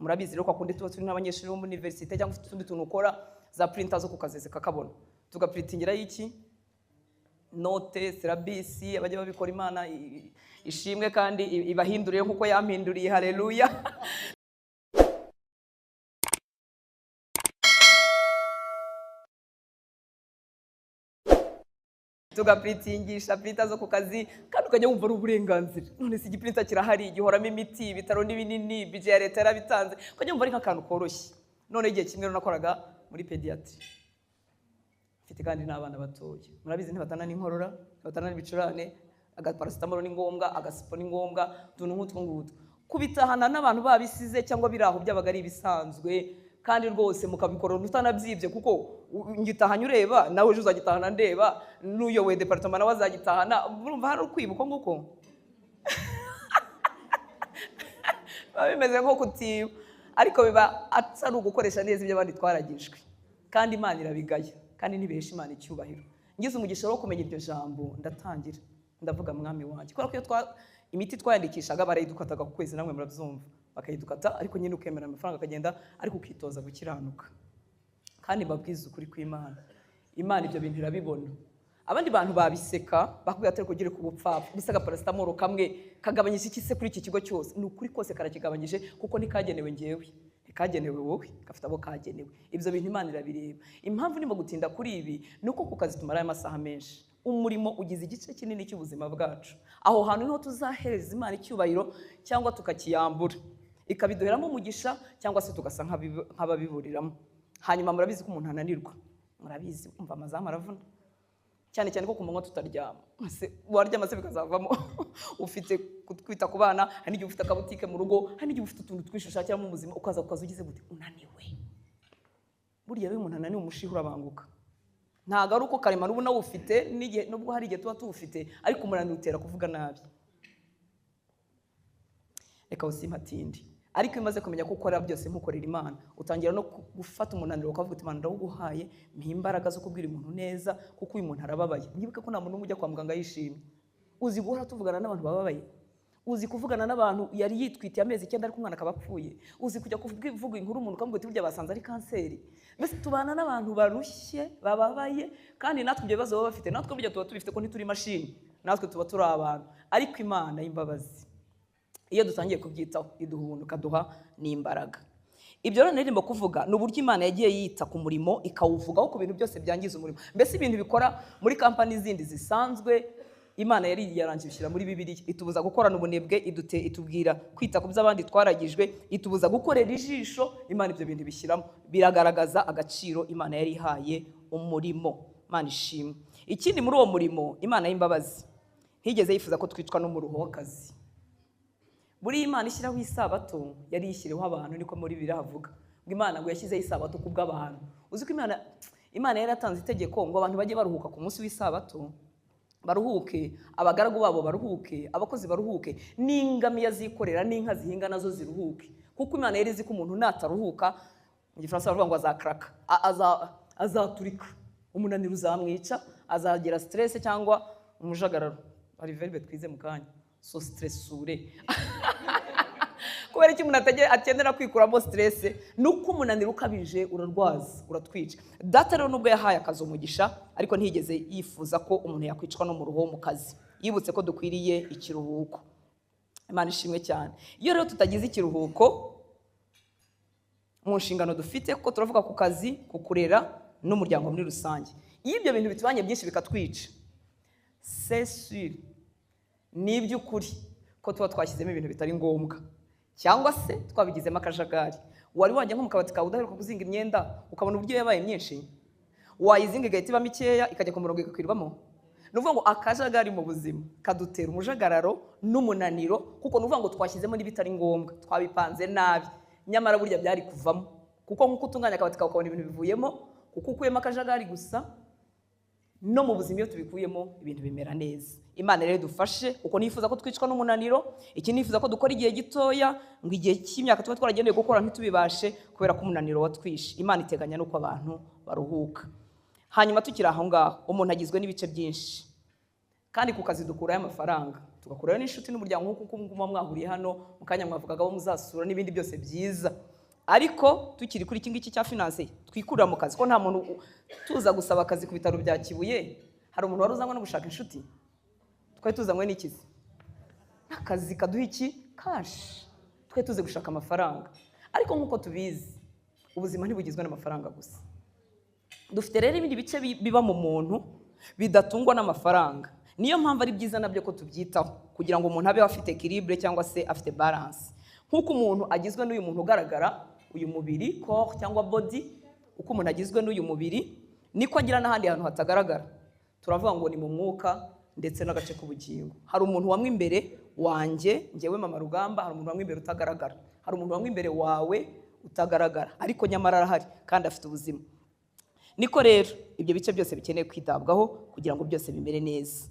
Murabizi rero ko akundi tuba turi n'abanyeshuri bo muri universite cyangwa ufite utundi tuntu ukora, za printer zo ku kazi zikakabona, tugaprintingira iki note syllabus. Abajya babikora, Imana ishimwe kandi ibahinduriye nkuko yampinduriye, haleluya. Tugaprintingisha printer zo ku kazi, kandi ukajya wumva ari uburenganzira. None se igiprinter kirahari, gihoramo imiti, ibitaro n'ibinini, budget ya leta yarabitanze, ukajya wumva ari nk'akantu koroshye. None igihe kimwe nakoraga muri pediatry, mfite kandi n'abana batoya, murabizi ntibatana n'inkorora, ntibatana n'ibicurane, agaparacetamol ni ngombwa, agasipo ni ngombwa, utuntu nk'utwo ngutwo. Kubitahana n'abantu babisize cyangwa biri aho byabaga ari ibisanzwe, kandi rwose mukabikora utanabyibye, kuko ngitahanye ureba, nawe ejo uzagitahana ndeba, n'uyoboye departement nawe azagitahana. Urumva hari ukwiba uko nguko biba bimeze nko kutiba, ariko biba atari ugukoresha neza ibyo abandi twaragijwe, kandi Imana irabigaya, kandi ntibihesha Imana icyubahiro. Ngize umugisha wo kumenya iryo jambo, ndatangira ndavuga mwami wanjye, kubera ko iyo imiti twayandikishaga barayidukataga ku kwezi, namwe murabyumva, bakayidukata, ariko nyine ukemera amafaranga akagenda, ariko ukitoza gukiranuka. Kandi mbabwiza ukuri kw'Imana, Imana ibyo bintu irabibona. Abandi bantu babiseka bakubwira ati kugira ku bupfapfa, gusa agaparacetamol kamwe kagabanyije iki se kuri iki kigo cyose? Ni ukuri kose karakigabanyije, kuko ntikagenewe ngewe, ntikagenewe wowe, gafite abo kagenewe. Ibyo bintu Imana irabireba. Impamvu ndimo gutinda kuri ibi ni uko ku kazi tumara amasaha menshi, umurimo ugize igice kinini cy'ubuzima bwacu. Aho hantu niho tuzahereza Imana icyubahiro cyangwa tukakiyambura, ikabiduheramo umugisha cyangwa se tugasa nk'ababiburiramo. Hanyuma murabizi ko umuntu ananirwa, murabizi, umva amazamu aravuna cyane cyane ko ku manywa tutaryama, waryama se bikazavamo. Ufite kwita ku bana, hari n'igihe ufite akabutike mu rugo, hari n'igihe ufite utuntu twinshi ushakiramo ubuzima, ukaza ku kazi ugize gute, unaniwe. Burya iyo umuntu ananiwe umushiha urabanguka. Ntabwo ari uko karemano uba unawufite, nubwo hari igihe tuba tuwufite, ariko umunaniro utera kuvuga nabi. Reka usimpatinde. Ariko iyo umaze kumenya ko ukora byose nkukorera Imana, utangira no gufata umunaniro ukavuga uti Imana ndawuguhaye, mpa imbaraga zo kubwira umuntu neza, kuko uyu muntu arababaye. Mwibuke ko nta muntu umwe ujya kwa muganga yishimye. Uzi guhora tuvugana n'abantu bababaye, uzi kuvugana n'abantu yari yitwitiye amezi 9 ariko umwana akaba apfuye, uzi kujya kuvuga inkuru umuntu ukamubwira uti burya basanze ari kanseri. Mbese tubana n'abantu barushye bababaye, kandi natwe ibyo bibazo baba bafite, natwe burya tuba tubifite ko ntituri mashini, natwe tuba turi abantu. Ariko Imana y'imbabazi iyo dutangiye kubyitaho iduha ubuntu, ikaduha n'imbaraga. Ibyo rero narimo kuvuga ni uburyo Imana yagiye yita ku murimo, ikawuvugaho ku bintu byose byangiza umurimo. Mbese ibintu bikora muri kampani zindi zisanzwe, Imana yari yarangije ishyira muri Bibiliya, itubuza gukorana ubunebwe, itubwira kwita ku by'abandi twaragijwe, itubuza gukorera ijisho. Imana ibyo bintu bishyiramo, biragaragaza agaciro Imana yari ihaye umurimo. Imana ishimwe. Ikindi muri uwo murimo, Imana y'imbabazi ntigeze yifuza ko twicwa n'umuruho w'akazi. Buri Imana ishyiraho isabato yari yishyiriyeho abantu, niko muri Bibiliya havuga ngo Imana ngo yashyizeho isabato ku bw'abantu. Uzi ko Imana yari yatanze itegeko ngo abantu bajye baruhuka ku munsi w'isabato, baruhuke, abagaragu babo baruhuke, abakozi baruhuke, n'ingamiya zikorera n'inka zihinga nazo ziruhuke, kuko Imana yari izi ko umuntu nataruhuka, mu Gifaransa baravuga ngo azakraka, azaturika, umunaniro uzamwica, azagira stress cyangwa umujagararo. Hari verbe twize mu kanya, so stressure. Kubera iki umuntu akenera kwikuramo stress? Nuko umunaniro ukabije urarwaza, uratwica. Data rero nubwo yahaye akazi umugisha, ariko ntiyigeze yifuza ko umuntu yakwicwa n'umuruho wo mu kazi. Yibutse ko dukwiriye ikiruhuko. Imana ishimwe cyane. Iyo rero tutagize ikiruhuko mu nshingano dufite, kuko turavuga ku kazi, ku kurera n'umuryango muri rusange, iyo ibyo bintu bitubanye byinshi bikatwica, c'est sûr, ni iby'ukuri ko tuba twashyizemo ibintu bitari ngombwa, cyangwa se twabigizemo akajagari. Wari wajya nko mu kabati kawe udaheruka kuzinga imyenda, ukabona uburyo yabaye myinshi, wayizinga igahita iba mikeya, ikajya ku murongo igakwirwamo. Ni ukuvuga ngo akajagari mu buzima kadutera umujagararo n'umunaniro, kuko ni ukuvuga ngo twashyizemo n'ibitari ngombwa, twabipanze nabi, nyamara burya byari kuvamo. Kuko nk'uko utunganya akabati kawe ukabona ibintu bivuyemo, kuko ukuyemo akajagari gusa, no mu buzima iyo tubikuyemo ibintu bimera neza. Imana rero idufashe, kuko nifuza ko twicwa n'umunaniro, iki nifuza ko dukora igihe gitoya, ngo igihe cy'imyaka tuba twaragenewe gukora ntitubibashe kubera ko umunaniro watwishe. Imana iteganya nuko abantu baruhuka. Hanyuma tukiri aho ngaho, umuntu agizwe n'ibice byinshi, kandi ku kazi dukurayo amafaranga, tugakurayo n'inshuti n'umuryango, nk'uko muba mwahuriye hano mu kanya mwavugaga abo muzasura n'ibindi byose byiza. Ariko tukiri kuri iki ngiki cya finance, twikurira mu kazi ko nta muntu tuza gusaba akazi ku bitaro bya Kibuye. Hari umuntu wari uzanywe no gushaka inshuti? Twari tuzanywe n'ikizi n'akazi kaduha iki cash. Twari tuze gushaka amafaranga, ariko nk'uko tubizi ubuzima ntibugizwe n'amafaranga gusa. Dufite rero ibindi bice biba mu muntu bidatungwa n'amafaranga. Niyo mpamvu ari byiza nabyo ko tubyitaho kugira ngo umuntu abe afite équilibre cyangwa se afite balance. Nk'uko umuntu agizwe n'uyu muntu ugaragara, uyu mubiri, corps cyangwa body, uko umuntu agizwe n'uyu mubiri niko agira n'ahandi hantu hatagaragara. Turavuga ngo ni mu mwuka ndetse n'agace k'ubugingo. Hari umuntu wamwe imbere wanjye, njyewe Mama Rugamba, hari umuntu wamwe imbere utagaragara, hari umuntu wamwe imbere wawe utagaragara, ariko nyamara arahari kandi afite ubuzima. Niko rero ibyo bice byose bikeneye kwitabwaho kugira ngo byose bimere neza.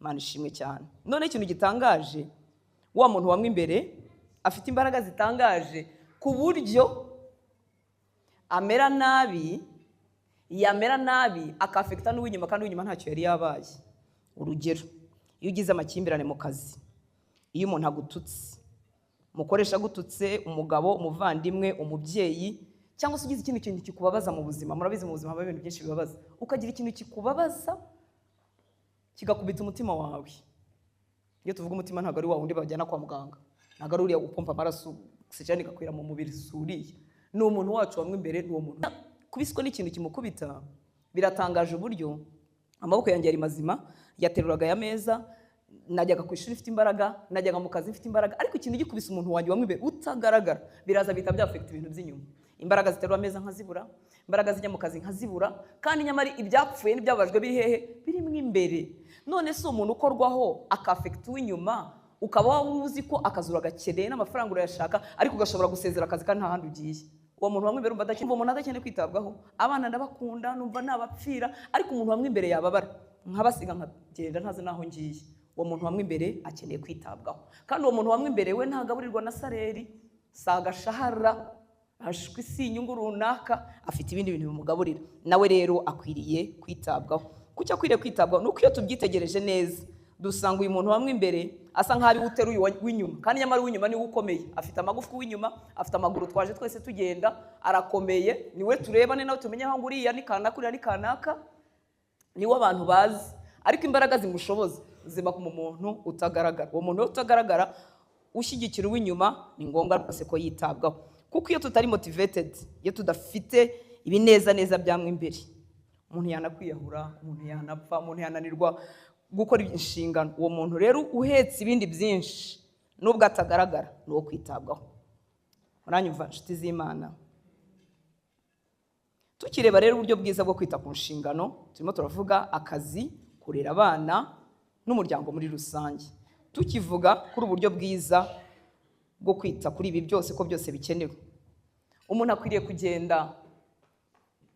Imana ishimwe cyane. None ikintu gitangaje, wa muntu wamwe imbere afite imbaraga zitangaje ku buryo amera nabi, yamera nabi akafekita n'uw'inyuma, kandi uw'inyuma ntacyo yari yabaye. Urugero, iyo ugize amakimbirane mu kazi, iyo umuntu agututse, umukoresha agututse, umugabo, umuvandimwe, umubyeyi, cyangwa se ugize ikindi kintu kikubabaza mu buzima. Murabizi mu buzima haba ibintu byinshi bibabaza. Ukagira ikintu kikubabaza kigakubita umutima wawe. Iyo tuvuga umutima ntabwo ari wa wundi bajyana kwa muganga, ntabwo ari uriya upompa amaraso oxygen igakwira mu mubiri, si uriya. Ni umuntu wacu wamwe imbere, ni uwo muntu kubiswa n'ikintu kimukubita. Biratangaje uburyo amaboko yanjye yari mazima, yateruraga aya meza, najyaga ku ishuri mfite imbaraga, najyaga mu kazi mfite imbaraga, ariko ikintu gikubise umuntu wanjye wamwe imbere utagaragara, biraza bihita byafekita ibintu by'inyuma. Imbaraga ziterura ameza nkazibura, imbaraga zijya mu kazi nkazibura, kandi nyamara ibyapfuye n'ibyababajwe biri hehe? Birimo imbere. None si umuntu ukorwaho akafekita uw'inyuma, ukaba waba uzi ko akazi uragakeneye n'amafaranga urayashaka, ariko ugashobora gusezera akazi kandi nta handi ugiye. Uwo muntu wamwe imbere umva adakeneye, umuntu adakeneye kwitabwaho. Abana ndabakunda, numva nabapfira, ariko umuntu wamwe imbere yababara nkabasiga nkagenda ntazi naho ngiye. Uwo muntu wamwe imbere akeneye kwitabwaho. Kandi uwo muntu wamwe imbere we ntagaburirwa na salaire, si agashahara, ashwi si inyungu runaka, afite ibindi bintu bimugaburira. Nawe rero akwiriye kwitabwaho. Kuki akwiriye kwitabwaho? Nuko iyo tubyitegereje neza dusanga uyu muntu wamwe imbere asa nk'aho ari we uteruye uw'inyuma, kandi nyamara uw'inyuma niwe ukomeye. Afite amagufwa uw'inyuma, afite amaguru, twaje twese tugenda, arakomeye, niwe tureba, ni nawe tumenya aho nguriya ni kanaka, uriya ni kanaka, niwe abantu bazi. Ariko imbaraga zimushoboza ziba ku muntu utagaragara. Uwo muntu utagaragara ushyigikira uw'inyuma ni ngombwa rwose ko yitabwaho, kuko iyo tutari motivated, iyo tudafite ibineza neza byamwe imbere, umuntu yanakwiyahura, umuntu yanapfa, umuntu yananirwa gukora inshingano. Uwo muntu rero uhetse ibindi byinshi nubwo atagaragara ni uwo kwitabwaho. Muranyumva nshuti z'Imana? Tukireba rero uburyo bwiza bwo kwita ku nshingano, turimo turavuga akazi, kurera abana n'umuryango muri rusange. Tukivuga kuri uburyo bwiza bwo kwita kuri ibi byose, ko byose bikenewe, umuntu akwiriye kugenda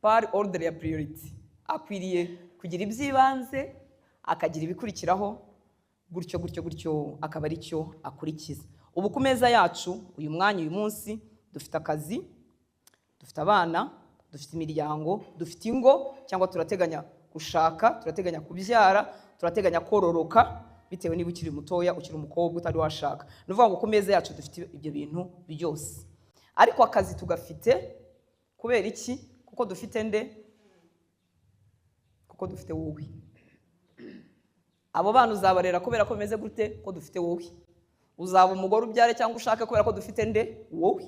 par ordre ya priority. Akwiriye kugira iby'ibanze, akagira ibikurikiraho, gutyo gutyo gutyo, akaba ari cyo akurikiza. Ubu ku meza yacu uyu mwanya, uyu munsi, dufite akazi, dufite abana, dufite imiryango, dufite ingo, cyangwa turateganya gushaka, turateganya kubyara, turateganya kororoka, bitewe niba ukiri mutoya, ukiri umukobwa utari washaka. Ni ukuvuga ngo ku meza yacu dufite ibyo bintu byose. Ariko akazi tugafite kubera iki? Kuko dufite nde? Kuko dufite wowe. Abo bana uzabarera kubera ko bimeze gute? Ko dufite wowe. Uzaba umugore ubyare cyangwa ushake kubera ko dufite nde? Wowe.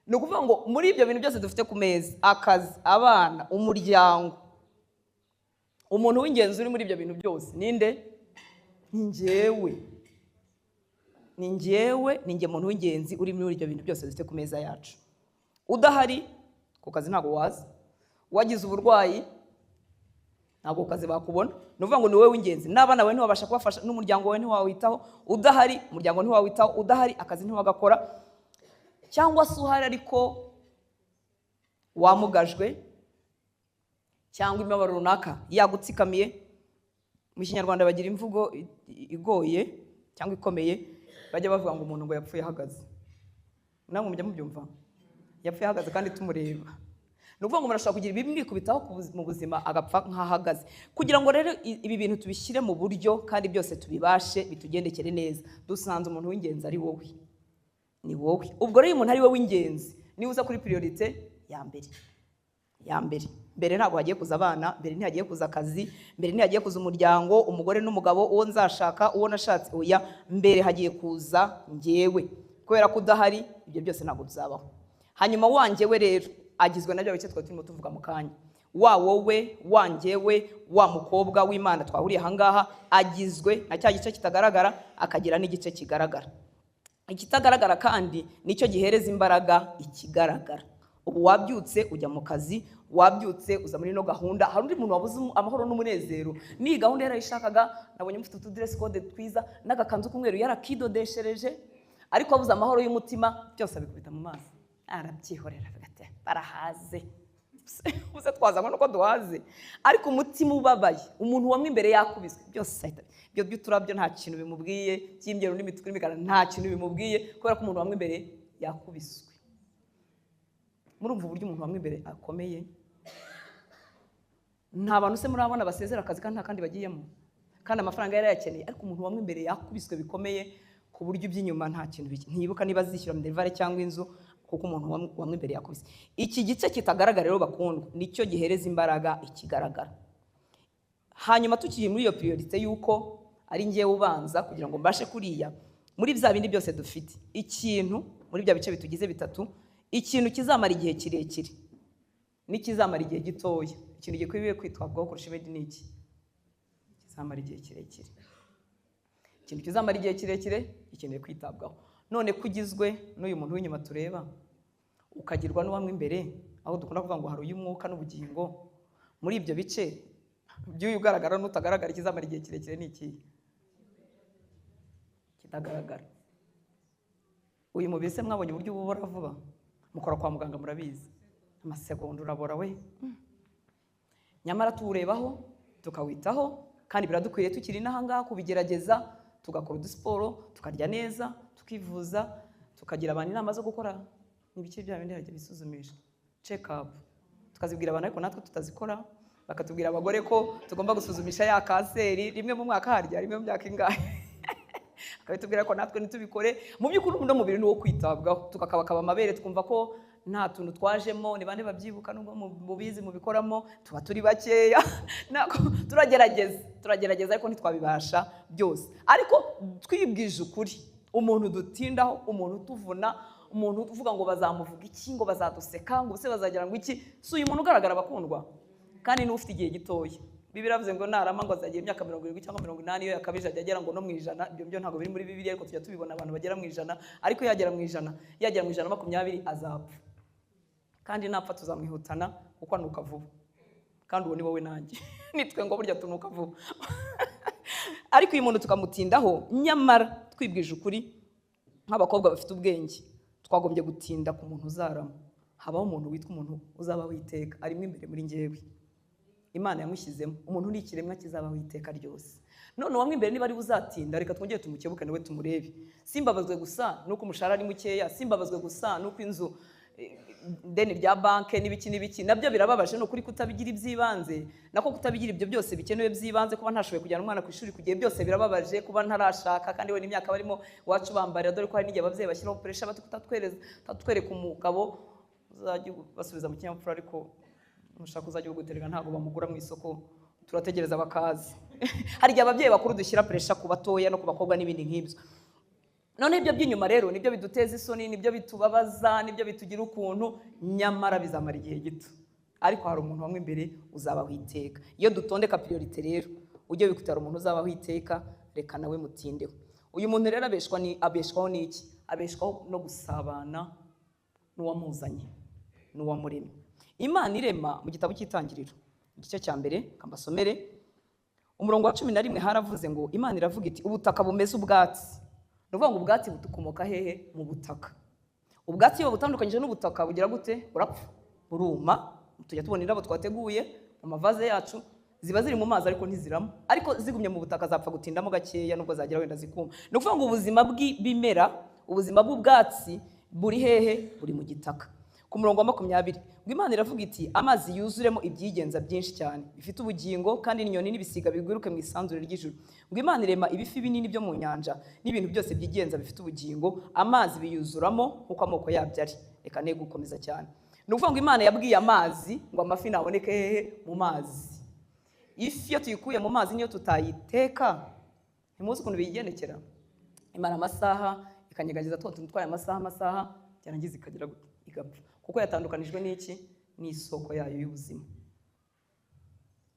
Ni ukuvuga ngo muri ibyo bintu byose dufite ku meza, akazi, abana, umuryango, umuntu w'ingenzi uri muri ibyo bintu byose ninde? Ni njyewe. Ni njyewe, ni njye muntu w'ingenzi uri muri ibyo bintu byose dufite ku meza yacu. Udahari ku kazi ntabwo waza, wagize uburwayi ntabwo ku kazi bakubona. Ni ukuvuga ngo ni wowe w'ingenzi, n'abana bawe ntiwabasha kubafasha, n'umuryango wawe ntiwawitaho. Udahari umuryango ntiwawitaho, udahari akazi ntiwagakora, cyangwa se uhari ariko wamugajwe cyangwa imibabaro runaka yagutsikamiye. Mu Kinyarwanda bagira imvugo igoye cyangwa ikomeye, bajya bavuga ngo umuntu ngo yapfuye ahagaze. Namwe mujya mubyumva, yapfuye ahagaze kandi tumureba. Ni ukuvuga ngo umuntu ashobora kugira ibimwikubitaho mu buzima agapfa nk'ahagaze. Kugira ngo rero ibi bintu tubishyire mu buryo kandi byose tubibashe bitugendekere neza, dusanze umuntu w'ingenzi ari wowe. Ni wowe. Ubwo rero uyu muntu ari we w'ingenzi, niba uza kuri priorité ya mbere. Ya mbere, mbere ntabwo hagiye kuza abana, mbere ntihagiye kuza akazi, mbere ntihagiye kuza umuryango, umugore n'umugabo, uwo nzashaka, uwo nashatse, oya, mbere hagiye kuza njyewe, kubera ko udahari ibyo byose ntabwo bizabaho. Hanyuma wanjyewe rero agizwe na bya bice twari turimo tuvuga mu kanya, wa wowe, wa njyewe, wa mukobwa w'Imana twahuriye ahangaha, agizwe na cya gice kitagaragara, akagira n'igice kigaragara. Ikitagaragara kandi nicyo gihereza imbaraga ikigaragara. Ubu wabyutse ujya mu kazi, wabyutse uza muri ino gahunda, hari undi muntu wabuze amahoro n'umunezero, n'iyi gahunda yarayishakaga, nabonye mufite utu dress code twiza n'agakanzu k'umweru yarakidodeshereje, ariko abuze amahoro y'umutima, byose abikubita mu maso, arabyihorera, avuga ati barahaze, uze twazanywe nuko duhaze, ariko umutima ubabaye, umuntu wamwe imbere yakubiswe, byose ahita ibyo by'uturabyo nta kintu bimubwiye, by'imyeru n'imituku n'imikara nta kintu bimubwiye, kubera ko umuntu wamwe imbere yakubiswe. Murumva uburyo umuntu wamwe imbere akomeye? Nta bantu se murabona basezera akazi kandi nta kandi bagiyemo, kandi amafaranga yari yakeneye, ariko umuntu wamwe imbere yakubiswe bikomeye ku buryo iby'inyuma nta kintu ntibuka niba azishyura minerivare cyangwa inzu, kuko umuntu wamwe imbere yakubiswe. Iki gice kitagaragara rero bakundwa, nicyo gihereza imbaraga ikigaragara. Hanyuma tukiri muri iyo priorité y'uko ari njyewe ubanza kugira ngo mbashe kuriya, muri bya bindi byose dufite, ikintu muri bya bice bitugize bitatu, ikintu kizamara igihe kirekire n'ikizamara igihe gitoya, ikintu gikwiriye kwitwabwaho kurusha ibindi ni iki? Kizamara igihe kirekire. Ikintu kizamara igihe kirekire gikeneye kwitabwaho. None kugizwe n'uyu muntu w'inyuma tureba, ukagirwa n'uwamwe imbere, aho dukunda kuvuga ngo hari uy'umwuka n'ubugingo, muri ibyo bice by'uyu ugaragara n'utagaragara, ikizamara igihe kirekire ni ikihe? Kitagaragara. Uyu mubiri se mwabonye uburyo ubora vuba? Mukora kwa muganga murabizi, amasegonda urabora we. Nyamara tuwurebaho tukawitaho, kandi biradukwiriye tukiri n'ahangaha kubigerageza, tugakora udusiporo, tukarya neza, tukivuza, tukagira abantu inama zo gukora n'ibiki bya bindi hajya bisuzumisha, check up, tukazibwira abantu ariko natwe tutazikora, bakatubwira abagore ko tugomba gusuzumisha ya kanseri rimwe mu mwaka, harya rimwe mu myaka ingahe, akabitubwira ko natwe ntitubikore. Mu by'ukuri uno mubiri ni uwo kwitabwaho, tukakabakaba amabere twumva ko nta tuntu twajemo. Ni bande babyibuka nubwo mubizi mubikoramo, tuba turi bakeya, nako turagerageza ariko ntitwabibasha byose. Ariko twibwije ukuri, umuntu dutindaho, umuntu utuvuna, umuntu uvuga ngo bazamuvuga iki, ngo bazaduseka, ngo se bazagira ngo iki, si uyu muntu ugaragara bakundwa, kandi n'ufite igihe gitoya. Bibiliya iravuze ngo narama ngo azagira imyaka 70 cyangwa 80, iyo yakabije ajya agera ngo no mu 100. Ibyo byo ntabwo biri muri Bibiliya, ariko tujya tubibona abantu bagera mu 100, ariko yagera mu 100, yagera mu 120 azapfa, kandi napfa tuzamwihutana kuko anuka vuba, kandi uwo ni wowe nanjye nitwe ngo burya tunuka vuba. Ariko uyu muntu tukamutindaho, nyamara twibwije ukuri nk'abakobwa bafite ubwenge twagombye gutinda ku muntu uzarama. Habaho umuntu witwa umuntu uzabaho iteka, arimo imbere muri njyewe, Imana yamushyizemo. Umuntu ni ikiremwa kizabaho iteka ryose. None uwamwe imbere niba ari uzatinda, reka twongere tumukebuke nawe tumurebe. Simbabazwe gusa nuko umushahara ari mukeya, simbabazwe gusa nuko inzu ideni rya banke n'ibiki n'ibiki, nabyo birababaje. Ni ukuri kutabigira iby'ibanze, nako kutabigira ibyo byose bikenewe by'ibanze, kuba ntashoboye kujyana umwana ku ishuri kugiye, byose birababaje. Kuba ntarashaka kandi we n'imyaka barimo iwacu bambarira, dore ko hari n'igihe ababyeyi bashyiraho pressure bati kutatwereka umugabo, uzajya basubiza mu kinyabupfura, ariko nushaka uzajya uguterega ntabwo bamugura mu isoko, turategereza bakaza. Hari igihe ababyeyi bakuru dushyira pressure ku batoya no ku bakobwa n'ibindi nk'ibyo. None ibyo by'inyuma rero nibyo biduteza isoni, nibyo bitubabaza, nibyo bitugira ukuntu, nyamara bizamara igihe gito. Ariko hari umuntu wamwe imbere uzabaho iteka. Iyo dutondeka priorité rero, ujye wikutara umuntu uzabaho iteka, reka nawe mutindeho. Uyu muntu rero abeshwaho n'iki? Abeshwaho no gusabana n'uwamuzanye, n'uwamuremye. Imana irema mu gitabo cy'Itangiriro, igice cya mbere, kambasomere umurongo wa 11, haravuze ngo Imana iravuga iti ubutaka bumeze ubwatsi. Ni ukuvuga ngo ubwatsi butukomoka hehe? Mu butaka. Ubwatsi iyo butandukanyije n'ubutaka bugira gute? Burapfa, buruma. Tujya tubona indabo twateguye mu mavaze yacu, ziba ziri mu mazi ariko ntizirama, ariko zigumye mu butaka zapfa gutindamo gakeya nubwo zagera wenda zikuma. Ni ukuvuga ngo ubuzima bw'ibimera, ubuzima bw'ubwatsi buri hehe? Buri mu gitaka. Ku murongo wa 20 ngo Imana iravuga iti amazi yuzuremo ibyigenza byinshi cyane bifite ubugingo, kandi inyoni n'ibisiga biguruke mu isanzure ry'ijuru. Ngo Imana irema ibifi binini byo mu nyanja n'ibintu byose byigenza bifite ubugingo, amazi biyuzuramo nk'uko amoko yabyo ari. Reka ne gukomeza cyane. Ni ukuvuga ngo Imana yabwiye amazi ngo amafi naboneke hehe? Mu mazi. Ifi iyo tuyikuye mu mazi niyo tutayiteka, ntimuzi ukuntu biyigendekera. Imara amasaha ikanyegagiza tuba tuntu twaye amasaha byarangiza ikagira igapfa, kuko yatandukanijwe n'iki? N'isoko yayo y'ubuzima.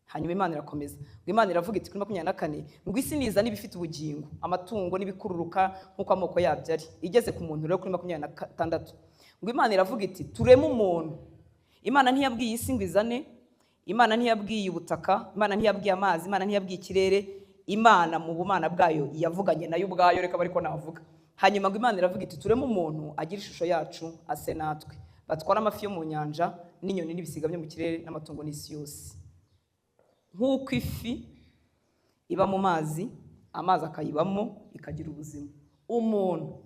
Hanyuma Imana irakomeza ngo Imana iravuga iti kuri 24 ngo isi niza n'ibifite ubugingo, amatungo n'ibikururuka nk'uko amoko yabyo ari. Igeze ku muntu rero kuri 26 ngo Imana iravuga iti tureme umuntu. Imana ntiyabwiye isi ngo izane, Imana ntiyabwiye ubutaka, Imana ntiyabwiye amazi, Imana ntiyabwiye ikirere. Imana mu bumana bwayo yavuganye nayo ubwayo, reka bariko navuga. Hanyuma ngo Imana iravuga iti tureme umuntu agira ishusho yacu ase natwe, batwara amafi yo mu nyanja n'inyoni n'ibisiga byo mu kirere n'amatungo n'isi yose. Nk'uko ifi iba mu mazi, amazi akayibamo ikagira ubuzima, umuntu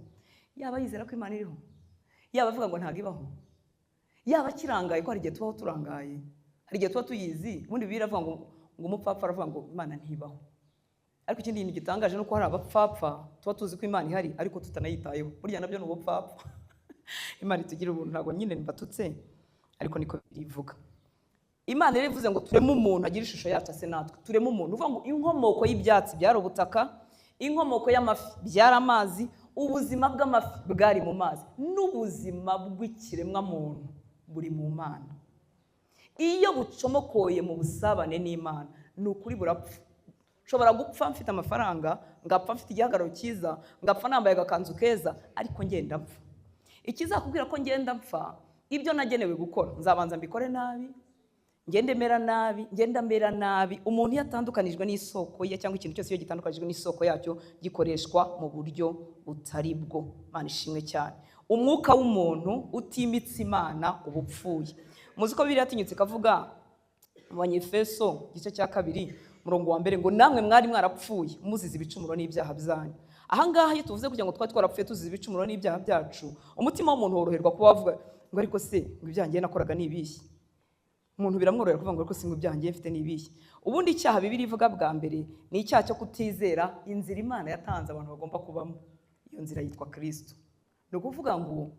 yaba yizera ko Imana iriho, yaba avuga ngo ntabwo ibaho, yaba akirangaye, ko hari igihe tubaho turangaye, hari igihe tuba tuyizi. Ubundi Bibiliya iravuga ngo umupfapfa aravuga ngo Imana ntibaho. Ariko ikindi kintu gitangaje nuko hari abapfapfa tuba tuzi ko Imana ihari ariko tutanayitayeho. Burya nabyo ni ubupfapfa. Imana itugira ubuntu, ntabwo nyine mbatutse, ariko niko bivuga. Imana rero ivuze ngo tureme umuntu agira ishusho yacu ase natwe. Tureme umuntu, uvuga ngo inkomoko y'ibyatsi byari ubutaka, inkomoko y'amafi byari amazi, ubuzima bw'amafi bwari mu mazi, n'ubuzima bw'ikiremwa muntu buri mu Mana. Iyo bucomokoye mu busabane n'Imana, ni ukuri burapfa. Nshobora gupfa mfite amafaranga, ngapfa mfite igihagararo cyiza, ngapfa nambaye agakanzu keza, ariko ngenda mpfa. Ikizakubwira ko ngenda mpfa, ibyo nagenewe gukora nzabanza mbikore nabi, ngende mera nabi, ngenda mera nabi. Umuntu iyo atandukanijwe n'isoko ye, cyangwa ikintu cyose iyo gitandukanijwe n'isoko yacyo, gikoreshwa mu buryo butari bwo. Imana ishimwe cyane. Umwuka w'umuntu utimitse Imana uba upfuye. Muzi ko Bibiliya yatinyutse ikavuga mu Banyefeso igice cya 2 murongo wa 1 ngo namwe mwari mwarapfuye muzize ibicumuro n'ibyaha byanyu. Aha ngaha iyo tuvuze kugira ngo twari twarapfuye tuzize ibicumuro n'ibyaha byacu, umutima w'umuntu woroherwa kuba wavuga ngo ariko se ngo ibyanjye nakoraga ni ibihe. Umuntu biramworohera kuvuga ngo ariko se ngo ibyanjye mfite ni ibihe. Ubundi icyaha Bibiliya ivuga bwa mbere ni icyaha cyo kutizera inzira Imana yatanze abantu bagomba kubamo. Iyo nzira yitwa Kristo. Ni ukuvuga ngo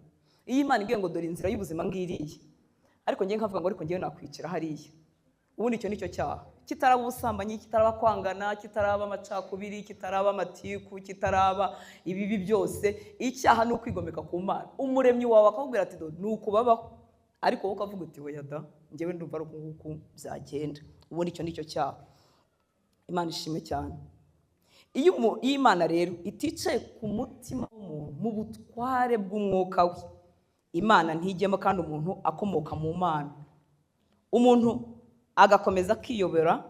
iyo Imana igiye ngo dore inzira y'ubuzima ngiriye, ariko ngiye nkavuga ngo ariko ngiye nakwicara hariya. Ubundi icyo nicyo cyaha. Kitaraba ubusambanyi, kitaraba kwangana, kitaraba amacakubiri, kitaraba amatiku, kitaraba ibibi byose. Icyaha ni ukwigomeka ku Mana. Umuremyi wawe akakubwira ati ni ukubabaho, ariko wowe ukavuga uti oya da, njyewe ndumva ari uku nguku byagenda. Ubundi icyo nicyo cyaha. Imana ishimwe cyane. Iyo Imana rero iticaye ku mutima w'umuntu mu butware bw'umwuka we, Imana ntijyemo, kandi umuntu akomoka mu Mana. Umuntu agakomeza akiyobora,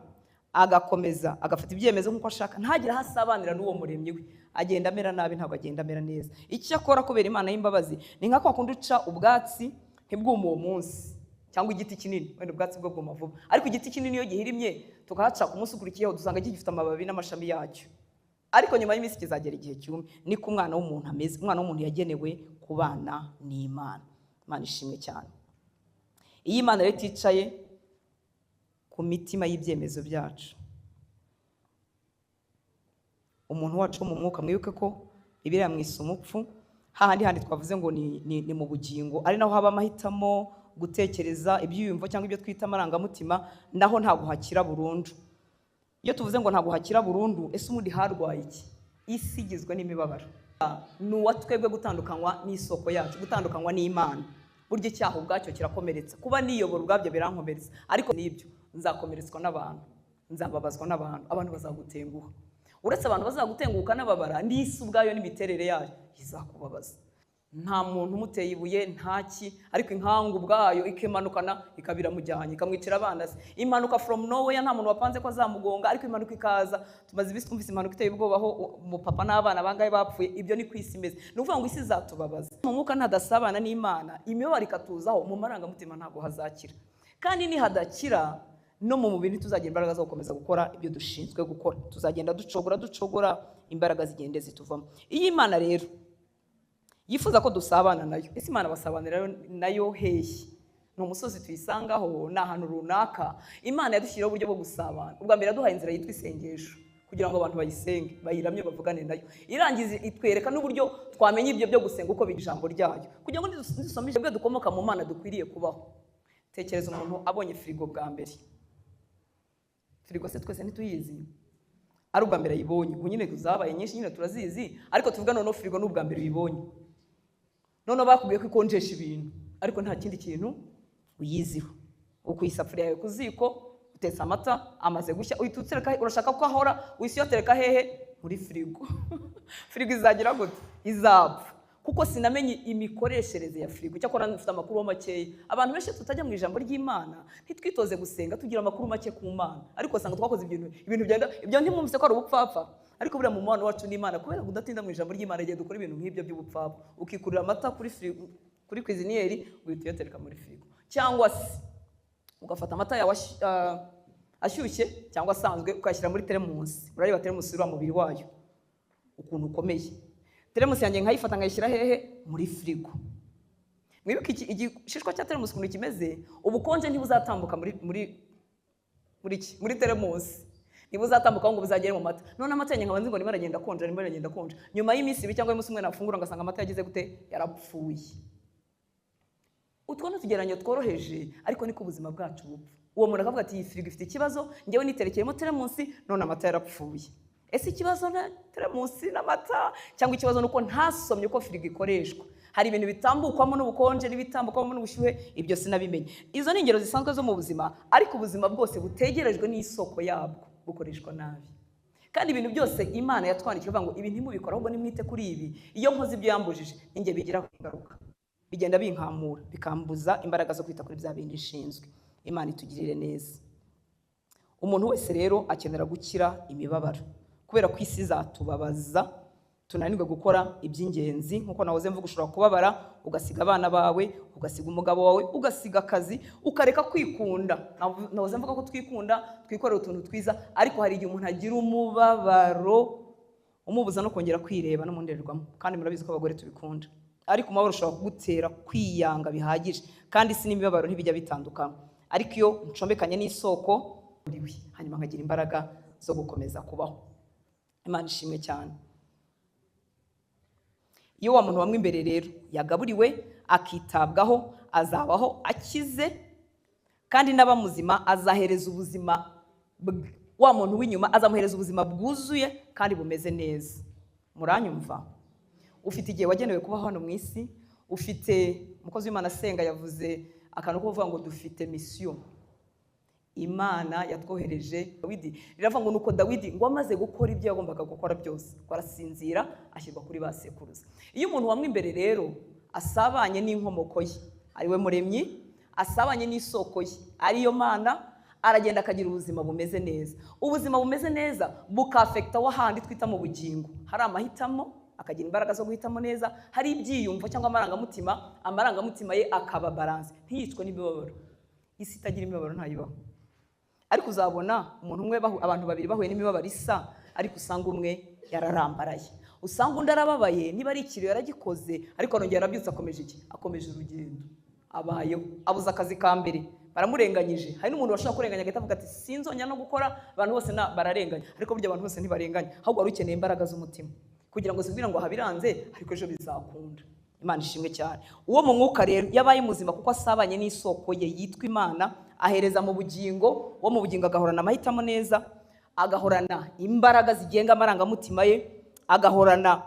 agakomeza agafata ibyemezo nk'uko ashaka, ntagire aho asabanira n'uwo muremyi we, agenda amera nabi, ntabwo agenda amera neza. Icyo akora kubera Imana y'imbabazi ni nka kwa kundi uca ubwatsi ntibwume uwo munsi, cyangwa igiti kinini, wenda ubwatsi bwo bwuma vuba, ariko igiti kinini iyo gihirimye tukahaca ku munsi ukurikiyeho dusanga gifite amababi n'amashami yacyo, ariko nyuma y'iminsi kizagera igihe cyumye. Niko umwana w'umuntu ameze. Umwana w'umuntu yagenewe kubana n'Imana. Imana ishimwe cyane. Iyo Imana rero iticaye ku mitima y'ibyemezo byacu, umuntu wacu mu mwuka, mwibuke ko Bibiliya yamwise umupfu, hahandi handi twavuze ngo ni mu bugingo, ari naho haba amahitamo, gutekereza, ibyiyumvo cyangwa ibyo twita amarangamutima, naho ntabwo hakira burundu. Iyo tuvuze ngo ntabwo hakira burundu, ese ubundi harwaye iki? Isi igizwe n'imibabaro. Ni uwa twebwe gutandukanywa n'isoko yacu, gutandukanywa n'Imana. Burya icyaha ubwacyo kirakomeretsa, kuba niyobora ubwabyo birankomeretsa, ariko n'ibyo nzakomeretswa n'abantu, nzababazwa n'abantu, abantu bazagutenguha. Uretse abantu bazagutenguka n'ababara, n'isi ubwayo n'imiterere yayo izakubabaza. Nta muntu umuteye ibuye, ntaki, ariko inkangu ubwayo ikimanukana ikabiramujyanye, ikamwicira abana se. Impanuka from nowhere, nta muntu wapanze ko azamugonga, ariko impanuka ikaza. Tumaze ibisi twumvise impanuka iteye ubwoba aho umupapa n'abana bangahe bapfuye. Ibyo ni ku isi imeze. Ni ukuvuga ngo isi izatubabaza. Mu mwuka ntadasabana n'Imana, imibabaro ikatuzaho, mu marangamutima ntabwo hazakira. Kandi nihadakira no mu mubiri tuzagira imbaraga zo gukomeza gukora ibyo dushinzwe gukora. Tuzagenda ducogora ducogora, imbaraga zigende zituvamo. Iyi Imana rero Yifuza ko dusabana nayo. Ese Imana basabanira nayo hehe? Ni umusozi tuyisangaho? Ni ahantu runaka? Imana yadushyiriyeho uburyo bwo gusabana. Ubwa mbere yaduhaye inzira yitwa isengesho kugira ngo abantu bayisenge, bayiramye, bavugane nayo. Irangiza itwereka n'uburyo twamenya ibyo byo gusenga uko biri ijambo ryayo, kugira ngo nidusome ijambo dukomoka mu Mana dukwiriye kubaho. Tekereza umuntu abonye firigo bwa mbere. Firigo se twese ntituyizi? Ari ubwa mbere ayibonye. Ubu nyine zabaye nyinshi, nyine turazizi, ariko tuvuga noneho firigo ni ubwa mbere uyibonye. Noneho bakubwiye ko ikonjesha ibintu, ariko nta kindi kintu uyiziho. Ukuye isafuriya yawe ku ziko, utetse amata, amaze gushya, uhita utereka. Urashaka ko ahora, uhise uyatereka hehe? Muri firigo. Firigo izagira gute? Izapfa. Kuko sinamenye imikoreshereze ya firigo. Icyakora mfite amakuru makeya. Abantu benshi tutajya mu ijambo ry'Imana, ntitwitoze gusenga, tugira amakuru make ku Mana, ariko usanga twakoze ibintu byenda ibyo. Ntimwumvise ko ari ubupfapfa? Ariko buriya mu mubano wacu n'Imana, kubera kudatinda mu ijambo ry'Imana, igihe dukora ibintu nk'ibyo by'ubupfapfa, ukikurira amata kuri firigo, kuri cuisinière, ugahita uyatereka muri firigo, cyangwa se ugafata amata yawe ashyushye cyangwa asanzwe, ukayashyira muri teremusi. Urareba teremusi, uriya mubiri wayo ukuntu ukomeye. Teremusi yanjye nkayifata nkayishyira hehe? Muri firigo. Mwibuke igishishwa cya teremusi ukuntu kimeze. Ubukonje ntibuzatambuka muri iki, muri teremusi ntibuzatambuka ngo buzagere mu mata. None amata yanjye nkaba nzi ngo arimo aragenda akonja, arimo aragenda akonja. Nyuma y'iminsi 2 cyangwa y'umunsi umwe nafungura ngasanga amata yagize gute? Yarapfuye. Utwo ni utugereranyo tworoheje, ariko niko ubuzima bwacu bupfa. Uwo muntu akavuga ati: "Iyi firigo ifite ikibazo, njyewe niterekeyemo teremusi none amata yarapfuye." Ese ikibazo na teremusi n'amata, cyangwa ikibazo ni uko ntasomye uko firigo ikoreshwa? Hari ibintu bitambukwamo n'ubukonje n'ibitambukwamo n'ubushyuhe, ibyo sinabimenye. Izo ni ingero zisanzwe zo mu buzima, ariko ubuzima bwose butegerejwe n'isoko yabwo bukoreshwa nabi. Kandi ibintu byose Imana yatwandikiye ivuga ngo ibi ntimubikore, ahubwo nimwite kuri ibi, iyo nkoze ibyo yambujije, ninjye bigiraho ingaruka, bigenda binkamura, bikambuza imbaraga zo kwita kuri bya bindi nshinzwe. Imana itugirire neza. Umuntu wese rero akenera gukira imibabaro, kubera ko isi izatubabaza tunanirwe gukora iby'ingenzi. Nk'uko nahoze mvuga, ushobora kubabara ugasiga abana bawe, ugasiga umugabo wawe, ugasiga akazi, ukareka kwikunda. Nahoze mvuga ko twikunda, twikorera utuntu twiza, ariko hari igihe umuntu agira umubabaro umubuza no kongera kwireba no mu ndorerwamo. Kandi murabizi ko abagore tubikunda, ariko umubabaro ushobora kugutera kwiyanga bihagije. Kandi isi n'imibabaro ntibijya bitandukana. Ariko iyo ncomekanye n'isoko uriwe, hanyuma nkagira imbaraga zo gukomeza kubaho. Imana ishimwe cyane. Iyo wa muntu wamwe imbere rero yagaburiwe, akitabwaho, azabaho akize, kandi n'aba muzima azahereza ubuzima wa muntu w'inyuma, azamuhereza ubuzima bwuzuye kandi bumeze neza. Muranyumva? Ufite igihe wagenewe kubaho hano mu isi. Ufite umukozi w'Imana asenga yavuze akantu ko kuvuga ngo dufite mission Imana yatwohereje. Dawidi riravuga ngo nuko Dawidi ngo amaze gukora ibyo yagombaga gukora byose, ngo arasinzira, ashyirwa kuri ba sekuruza. Iyo umuntu wamwe imbere rero asabanye n'inkomoko ye, ariwe Muremyi, asabanye n'isoko ye, ariyo Mana, aragenda akagira ubuzima bumeze neza. Ubuzima bumeze neza bukafekita wahandi twita mu bugingo. Hari amahitamo, akagira imbaraga zo guhitamo neza. Hari ibyiyumvo cyangwa amarangamutima, amarangamutima ye akaba balance, ntiyicwe n'imibabaro. Isi itagira imibabaro ntayibaho, ariko uzabona umuntu umwe abantu babiri bahuye n'imibabaro isa, ariko usanga umwe yararambaraye, usanga undi arababaye, niba ari ikiriyo yaragikoze, ariko arongera arabyutse, akomeje iki? Akomeje urugendo, abayeho. Abuze akazi ka mbere, baramurenganyije. Hari n'umuntu washobora kurenganya agahita avuga ati: "Sinzongera no gukora, abantu bose bararenganya." Ariko burya abantu bose ntibarenganya, ahubwo wari ukeneye imbaraga z'umutima kugira ngo zibwire ngo aha biranze, ariko ejo bizakunda. Imana ishimwe cyane. Uwo mu mwuka rero iyo abaye muzima kuko asabanye n'isoko ye yitwa Imana, ahereza mu bugingo. Uwo mu bugingo agahorana amahitamo neza, agahorana imbaraga zigenga amarangamutima ye, agahorana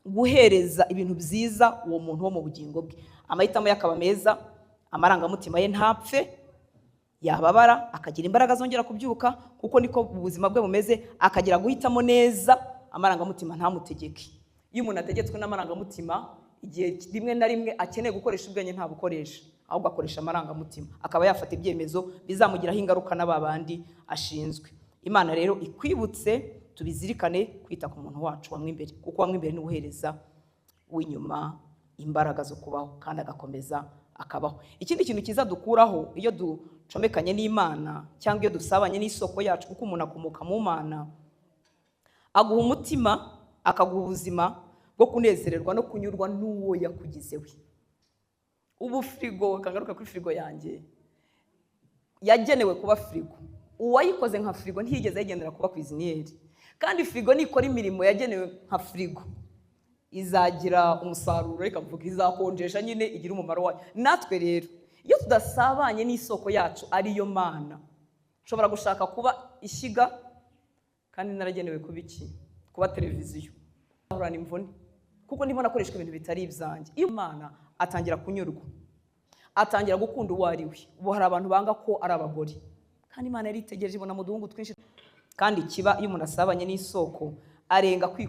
guhereza ibintu byiza uwo muntu wo mu bugingo bwe. Amahitamo ye akaba meza, amarangamutima ye ntapfe. Yababara akagira imbaraga zongera kubyuka, kuko niko ubuzima bwe bumeze. Akagira guhitamo neza, amarangamutima ntamutegeke. Iyo umuntu ategetswe n'amarangamutima, igihe rimwe na rimwe akeneye gukoresha ubwenge ntabukoresha, ahubwo akoresha amarangamutima, akaba yafata ibyemezo bizamugiraho ingaruka na ba bandi ashinzwe. Imana rero ikwibutse, tubizirikane kwita ku muntu wacu wamwe imbere, kuko wamwe imbere ni uhereza w'inyuma imbaraga zo kubaho kandi agakomeza akabaho. Ikindi kintu cyiza dukuraho iyo ducomekanye n'Imana cyangwa iyo dusabanye n'isoko yacu, kuko umuntu akomoka mu Mana, aguha umutima, akaguha ubuzima bwo kunezererwa no kunyurwa n'uwo yakugize we. Ubu firigo, kangaruka kuri firigo yanjye, yagenewe kuba firigo. Uwayikoze nka firigo ntiyigeze ayigenera kuba cuisinière. Kandi firigo nikora imirimo yagenewe nka firigo, izagira umusaruro, reka mvuga izakonjesha nyine, igira umumaro wayo. Natwe rero iyo tudasabanye n'isoko yacu, ariyo Mana, nshobora gushaka kuba ishyiga kandi naragenewe kuba iki? Kuba televiziyo. Ahorana imvune kuko ndimo nakoreshwa ibintu bitari ibyanjye. Iyo Imana atangira kunyurwa, atangira gukunda uwo ari we. Ubu hari abantu banga ko ari abagore, kandi Imana yaritegereje ibona mu duhungu twinshi. Kandi kiba iyo umuntu asabanye n'isoko, arenga kwikunda.